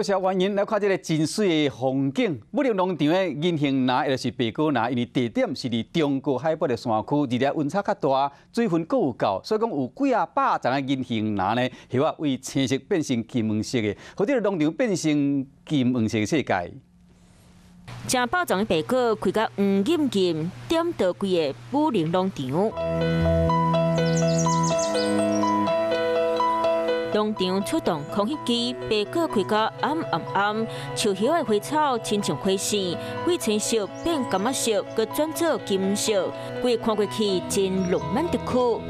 多謝原因來看這个真媠的風景。武陵農場的銀杏林，也就是白果林，因為地點是佇中高海拔的山區，而且溫差較大，水分閣有夠，所以講有幾仔百叢的銀杏林呢，葉仔為青色變成金黃色的，予這个農場變成金黃色的世界。成百叢的白果開甲黃艷艷，點著規个武陵農場。農場出動空翕機，白果開甲暗暗暗，樹葉的花草親像火線，為青色變柑仔色，閣轉做金色，規个看過去真浪漫特區。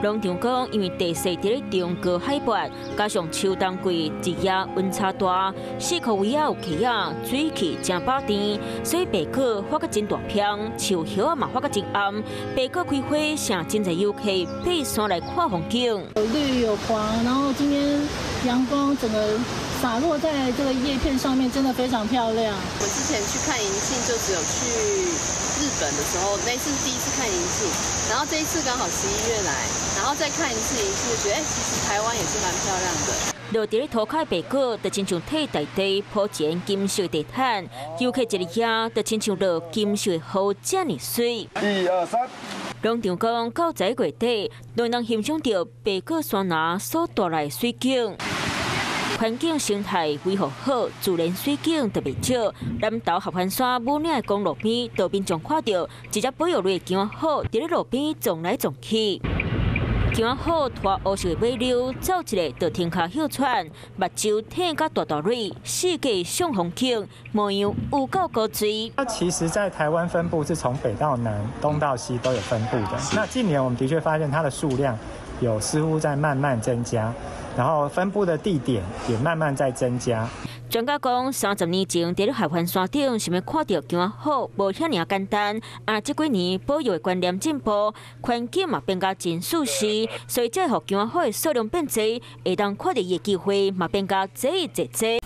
農場講，因為地勢佇咧中高海拔，加上秋冬季日夜溫差大，四箍圍仔有溪仔，水氣誠飽甜，所以白果發甲真大片，樹葉仔嘛發甲真暗。白果開花，成真濟遊客爬山來看風景。有綠有黃，然後今天陽光整個灑落在這個葉片上面，真的非常漂亮。我之前去看銀杏，就只有去日本的時候，那次是第一次看銀杏，然後這一次剛好11月來，然後再看一次銀杏，就覺得欸，其實台灣也是蠻漂亮的。落佇咧塗跤的白果，就親像替大地鋪一金色地毯，遊客一入遐，就親像落金色的雨，遮爾媠。一二三。農場講，到11月底，就能欣賞著白果山林所帶來的水景。環境生態維護好，自然水景特別少。南投合歡山武嶺的公路邊，就民眾看著一隻保育類姜仔虎佇咧路邊撞來撞去。姜仔虎拖烏色的尾溜，走一下就停跤歇喘，目睭挺甲大大蕊，四界賞風景，模樣有夠古錐。它其實，在台灣分布是從北到南、東到西都有分布的。那近年我們的確發現它的數量有似乎在慢慢增加，然後分布的地點也慢慢在增加。專家講，30年前佇咧合歡山頂，想欲看著姜仔虎，無遐爾簡單。啊，這幾年保育的觀念進步，環境嘛變甲真舒適，所以才會予姜仔虎的數量變濟，會當看著伊的機會嘛變甲濟濟濟。